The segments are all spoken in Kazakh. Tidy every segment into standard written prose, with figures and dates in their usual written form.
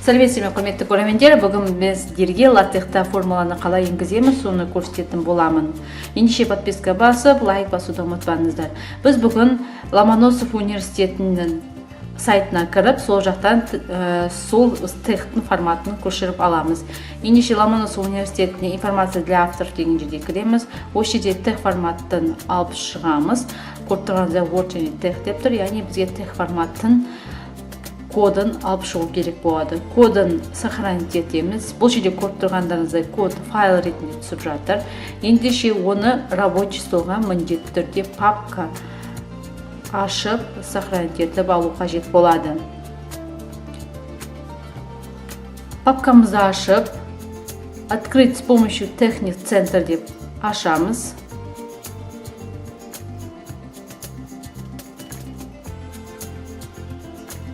Сәлеметсіздер ме, құрметті көрермендер! Бүгін мен сіздерге LaTeX-та формуланы қалай енгіземіз, соны көрсететін боламын. Ендеше, подписка басып, лайк басуды ұмытпаңыздар. Біз бүгін Ломоносов университетінің сайтына кіріп, сол жақтан сол TeX-тің форматын көшіріп аламыз. Ендеше, Ломоносов университетіне «Информация для авторов» деген жерге кіреміз. Осы жерде TeX форматын алып шығамыз. Көріп тұрғаныңыздай, Word және TeX деп тұр, яғни бізге TeX форматын кодын алып шығу керек болады. Кодын сохранить етеміз. Бұл жерде көріп тұрғандарыңыздай, код файл ретінде түсіп жатыр. Ендеше, оны рабочий столға міндетті түрде папка ашып, сохранить етіп алу қажет болады. Папкамызды ашып, «Открыть с помощью TeXnic Center» деп ашамыз.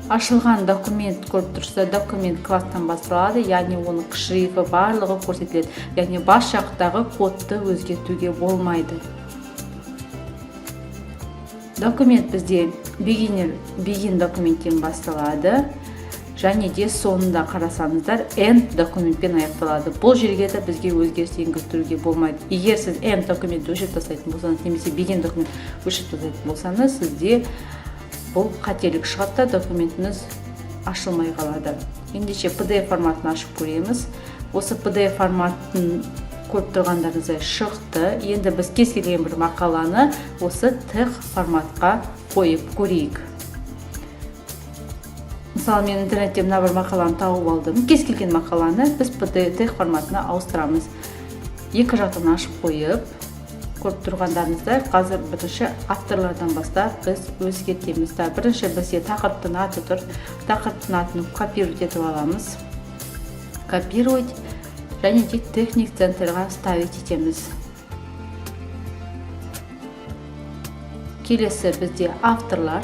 Ашылған документ, көріп тұрсыздар, документ класстан басталады, яғни оның шрифі, барлығы көрсетіледі, яғни бас жақтағы кодты өзгертуге болмайды. Документ бізде begin документтен басталады және де соңында, қарасаңыздар, end документпен аяқталады. Бұл жерге де бізге өзгеріс енгіздіруге болмайды. Егер сіз end документті өшіріп тастайтын болсаңыз немесе begin документ өшіріп тастайтын болсаңыз, сізде бұл қателік шығады да, документіңіз ашылмай қалады. Ендеше, PDF форматын ашып көреміз. Осы PDF форматын көріп тұрғандарыңыздай, шықты. Енді біз кез келген бір мақаланы осы TeX форматқа қойып көрейік. Мысалы, мен интернетте мына бір мақаланы тауып алдым. Кез келген мақаланы біз TeX форматына ауыстырамыз. Екі жақтан ашып қойып, көріп тұрғандарыңыздай, қазір бірінші авторлардан бастап біз өзгертеміз да. Бірінші бізде тақырыптың аты тұр. Тақырыптың атын копировать етіп аламыз, копировать, және де TeXnic Centerға вставить етеміз. Келесі бізде авторлар.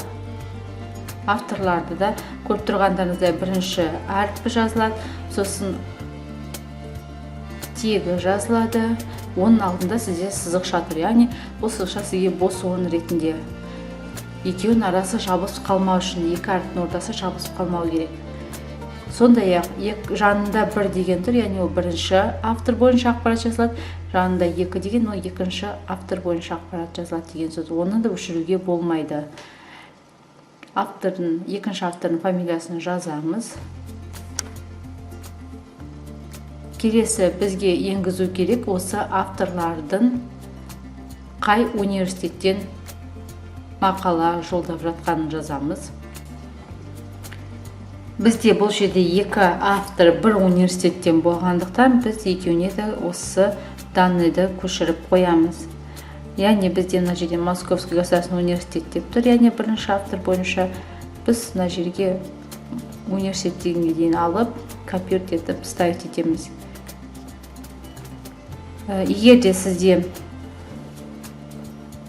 Авторларды да, көріп тұрғандарыңыздай, бірінші әрпі жазылады, сосын тегі жазылады. Оның алдында сізде сызықша тұр, яғни бұл сызықша сізге бос орын ретінде, екеуінің арасы жабысып қалмау үшін, екі әріптің ортасы жабысып қалмау керек. Сондай ақ жанында бір деген тұр, яғни ол бірінші автор бойынша ақпарат жазылады. Жанында екі деген, ол екінші автор бойынша ақпарат жазылады деген сөз. Оны да өшіруге болмайды. Автордың, екінші автордың фамилиясын жазамыз. Келесі бізге енгізу керек осы авторлардың қай университеттен мақала жолдап жатқанын жазамыз. Бізде бұл жерде екі автор бір университеттен болғандықтан, біз екеуіне де осы данныйды көшіріп қоямыз. Яғни бізде мына жерде «Московский государственный университет» деп тұр, яғни бірінші автор бойынша біз мына жерге университет дегенге дейін алып, копировать етіп, вставить етеміз. Егер де сізде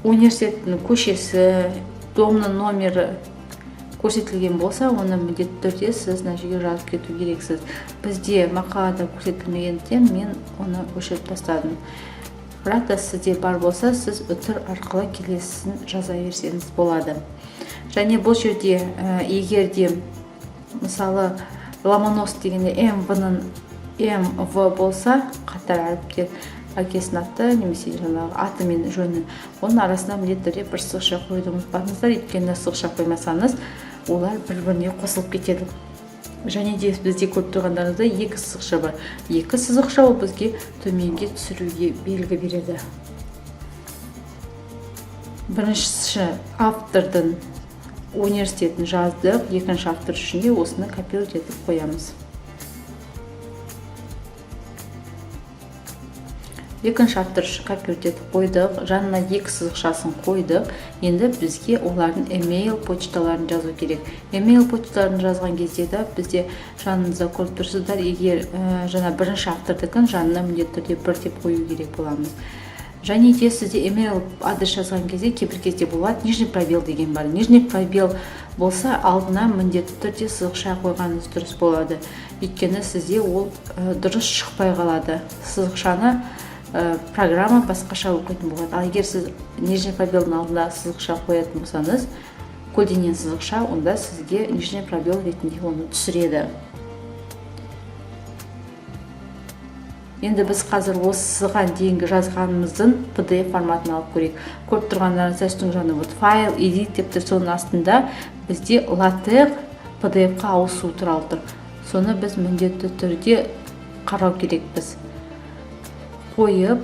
университеттің көшесі, домның номері көрсетілген болса, оны міндетті түрде сіз мына жерге жазып кету керексіз. Бізде мақалада көрсетілмегендіктен, мен оны өшіріп тастадым. Бірақ та сізде бар болса, сіз үтір арқылы келесісін жаза берсеңіз болады. Және бұл жерде егер де, мысалы, Ломоносов дегенде МВ-ның МВ болса, қатар әріптер, әкесінің аты немесе жаңағы аты мен жөні, оның арасына міндетті түрде бір сызықша қоюды ұмытпаңыздар. Өйткені сызықша қоймасаңыз, олар бір біріне қосылып кетеді. Және де бізде, көріп тұрғандарыңыздай, екі сызықша бар. Екі сызықша ол бізге төменге түсіруге белгі береді. Бірінші автордың университетін жаздық, екінші автор үшін де осыны копировать етіп қоямыз. Екінші автор үшін копировать етіп қойдық, жанына екі сызықшасын қойдық. Енді бізге олардың email почталарын жазу керек. Email почталарын жазған кезде де бізде жаныңызда көріп тұрсыздар, егер жаңа бірінші автордікін жанына міндетті түрде бір деп қою керек боламыз. Және де сізде email адрес жазған кезде кейбір кезде болады, нижний пробел деген бар. Нижний пробел болса, алдына міндетті түрде сызықша қойғаныңыз дұрыс болады, өйткені сізде ол дұрыс шықпай қалады. Сызықшаны программа басқаша оқитын болады. Ал егер сіз нижний пробелдің алдына сызықша қоятын болсаңыз, көлденең сызықша, онда сізге нижний пробел ретінде оны түсіреді. Енді біз қазір осыған дейінгі жазғанымыздың PDF форматын алып көрейік. Көріп тұрғандарыңыздай, үстіңгі жағында вот файл, edit деп тұр, соның астында бізде LaTeX PDF-қа ауысу туралы тұр. Соны біз міндетті түрде қарау керекпіз. Қойып,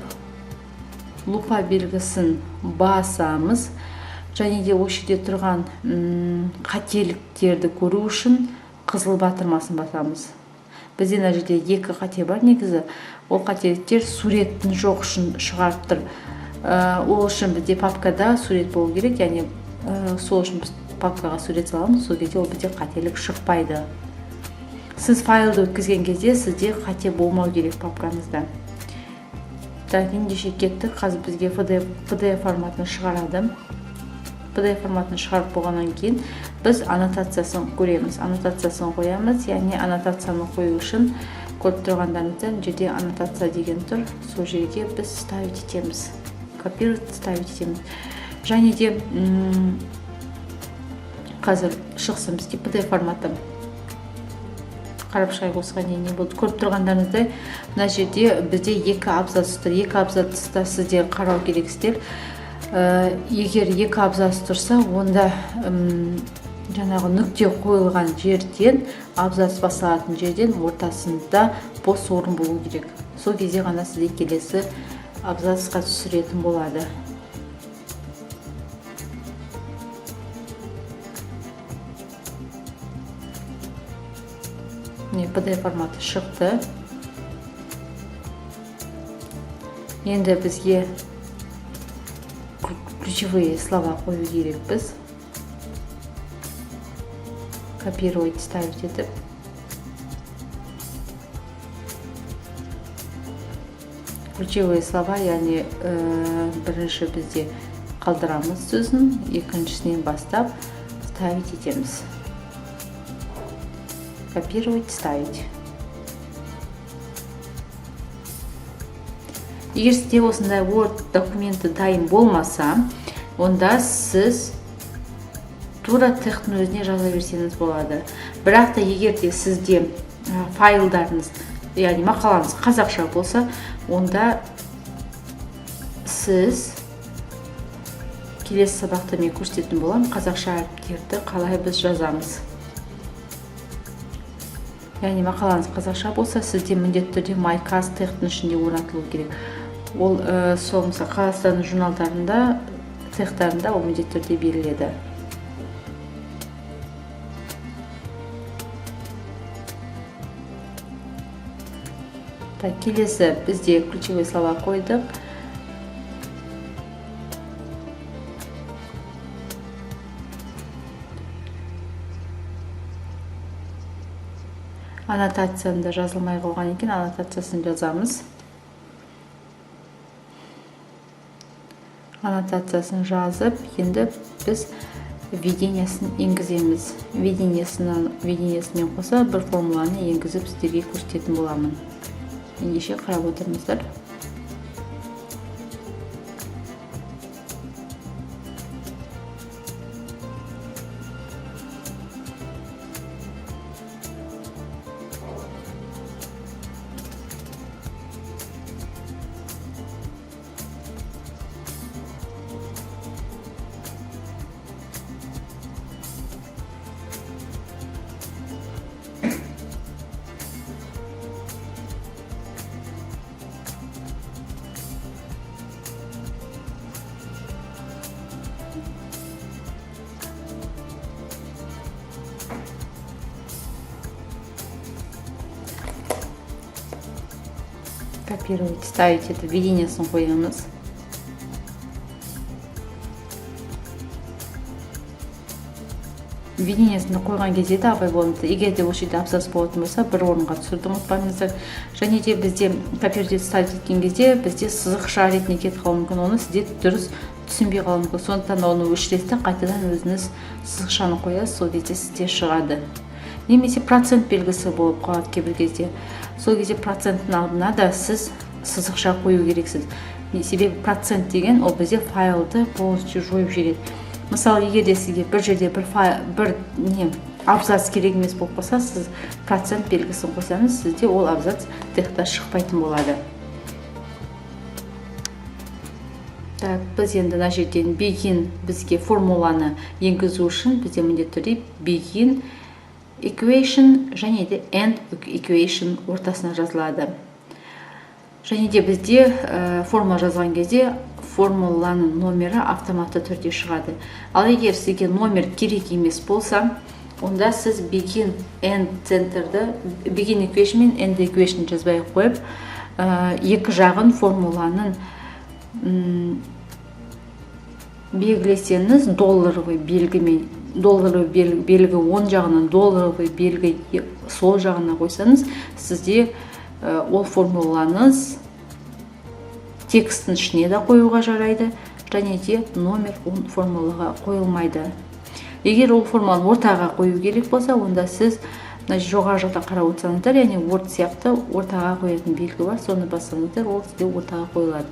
лупа белгісін басамыз. Және де осы жерде тұрған қателіктерді көру үшін қызыл батырмасын басамыз. Бізде мына жерде екі қате бар негізі. Ол қателіктер суреттің жоқ үшін шығарып тұр. Ол үшін бізде папкада сурет болу керек, яғни сол үшін біз папкаға сурет саламыз, сол кезде ол бізде қателік шықпайды. Сіз файлды өткізген кезде сізде қате болмау керек папкаңызда. Так, ендеше кеттік. Қазір бізге PDF форматын шығарады. PDF форматын шығарып болғаннан кейін біз аннотациясын көреміз. Аннотациясын қоямыз, яғни аннотацияны қою үшін көріп тұрғандарыңыздай мына жерде аннотация деген тұр. Сол жерге біз ставить етеміз. Копировать, ставить етеміз. Және де қазір шықсын бізге PDF форматы. Қарап шығайық, осыған дейін не болды. Көріп тұрғандарыңыздай, мына жерде бізде екі абзац тұр. Екі абзацта сіздер қарау керексіздер. Егер екі абзац тұрса, онда жаңағы нүкте қойылған жерден, абзац басталатын жерден ортасында бос орын болу керек. Сол кезде ғана сізде келесі абзацқа түсіретін болады. Міне, PDF форматы шықты. Енді бізге ключевые слова қою керекпіз. Копировать, ставить етіп. Ключевые слова, яғни бірінші бізде қалдырамыз сөзін, екіншісінен бастап ставить етеміз. Копировать, ставить. Егер сізде осындай Word документі дайын болмаса, онда сіз тура TeX-тің өзіне жаза берсеңіз болады. Бірақ та егер де сізде файлдарыңыз, яғни мақалаңыз қазақша болса, онда сіз келесі сабақта мен көрсететін боламын қазақша әріптерді қалай біз жазамыз. Яғни мақалаңыз қазақша болса, сізде міндетті түрде MyKaz TeX-тің ішінде орнатылу керек. Ол сол, мысалы, Қазақстанның журналдарында, TeX-тарында ол міндетті түрде беріледі. Так, келесі бізде ключевой слова қойдық. Аннотацияны да жазылмай қалған екен, аннотациясын жазамыз. Аннотациясын жазып, енді біз введениесін енгіземіз. Введениесімен қоса бір формуланы енгізіп сіздерге көрсететін боламын. Ендеше қарап отырыңыздар. Копировать, ставить это введениесін қоямыз. Введениесін қойған кезде де абай болыңыздар. Егер де осы жерде абзац болатын болса, бір орынға түсіруді ұмытпаңыздар. Және де бізде копировать, ставить еткен кезде бізде сызықша ретінде кетіп қалуы мүмкін, оны сіздер дұрыс түсінбей қалуы мүмкін. Сондықтан оны өшіресіз де қайтадан өзіңіз сызықшаны қоясыз, сол кезде сізде шығады. Немесе процент белгісі болып қалады кейбір кезде. Сол кезде проценттің алдына да сіз сызықша қою керексіз. Себебі процент деген ол бізде файлды полностью жойып жібереді. Мысалы, егер де сізге бір жерде бір файл, бір не абзац керек емес болып қалса, сіз процент белгісін қойсаңыз, сізде ол абзац TeX-та шықпайтын болады. Так, біз енді мына жерден begin, бізге формуланы енгізу үшін бізде міндетті түрде begin equation және де end equation ортасына жазылады. Және де бізде формула жазған кезде формуланың номері автоматты түрде шығады. Ал егер сізге номер керек емес болса, онда сіз begin end центрді, begin equation мен end equation жазбай қойып, екі жағын формуланың белгілесеңіз, долларовый белгімен, долларовый белгі оң жағынан, долларовый белгі сол жағына қойсаңыз, сізде ол формулаңыз текстің ішіне де қоюға жарайды, және де номер ол формулаға қойылмайды. Егер ол формуланы ортаға қою керек болса, онда сіз мына жоғары жақта қарап отырсаңыздар, яғни Word сияқты ортаға қоятын белгі бар, соны бассаңыздар, ол сізде ортаға қойылады.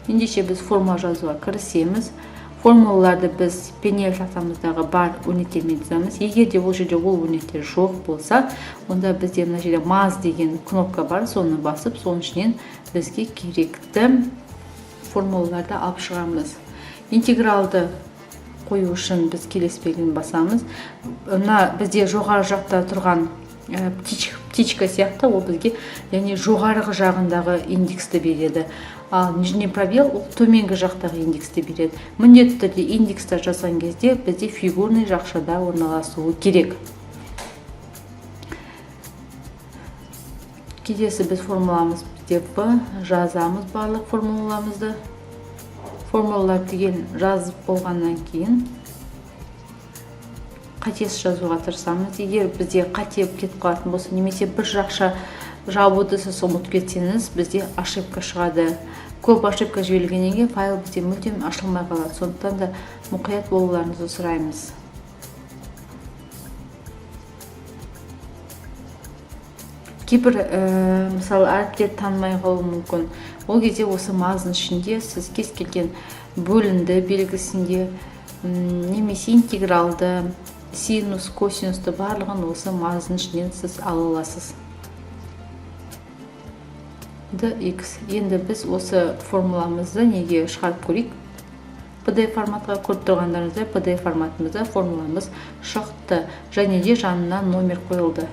Ендеше біз формула жазуға кірісеміз. Формулаларды біз панель тақтамыздағы бар өрнектермен жазамыз. Егер де ол жерде ол өрнектер жоқ болса, онда бізде мына жерде маз деген кнопка бар, соны басып, соның ішінен бізге керекті формулаларды алып шығамыз. Интегралды қою үшін біз келесі белгіні басамыз. Мына бізде жоғары жақта тұрған птичка сияқты, ол бізге, яғни жоғарғы жағындағы индексті береді. Ал нижний пробел ол төменгі жақтағы индексті береді. Міндетті түрде индекстер жазған кезде бізде фигурный жақшада орналасуы керек. Келесі біз формуламыз бізде В жазамыз барлық формуламызды. Формулалар түгел жазып болғаннан кейін қатесіз жазуға тырысамыз. Егер бізде қате кетіп қалатын болса, немесе бір жақша жабуды сіз ұмытып кетсеңіз, бізде ошибка шығады. Көп ошибка жіберілгеннен кейін файл бізде мүлдем ашылмай қалады. Сондықтан да мұқият болуларыңызды сұраймыз. Кейбір, мысалы, әріптер танымай қалуы мүмкін. Ол кезде осы маздың ішінде сіз кез келген бөлінді белгісінде, немесе интегралды, синус, косинусты барлығын осы маздың ішінен сіз ала аласыз. Dx. Енді біз осы формуламызды неге шығарып көрейік? PDF форматқа. Көріп тұрғандарыңыздай, PDF форматымызда формуламыз шықты және де жанына номер қойылды.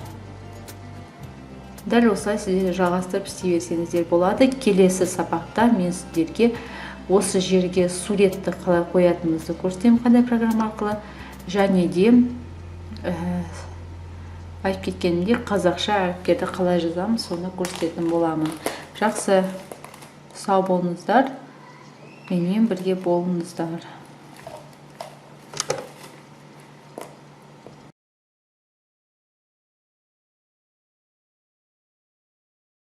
Дәл осылай сіздер жалғастырып істей берсеңіздер болады. Келесі сабақта мен сіздерге осы жерге суретті қалай қоятынымызды көрсетемін, қандай программа арқылы, және де айтып кеткенімдей, қазақша әріптерді қалай жазамыз, соны көрсететін боламын. Жақсы, сау болыңыздар, менімен бірге болыңыздар.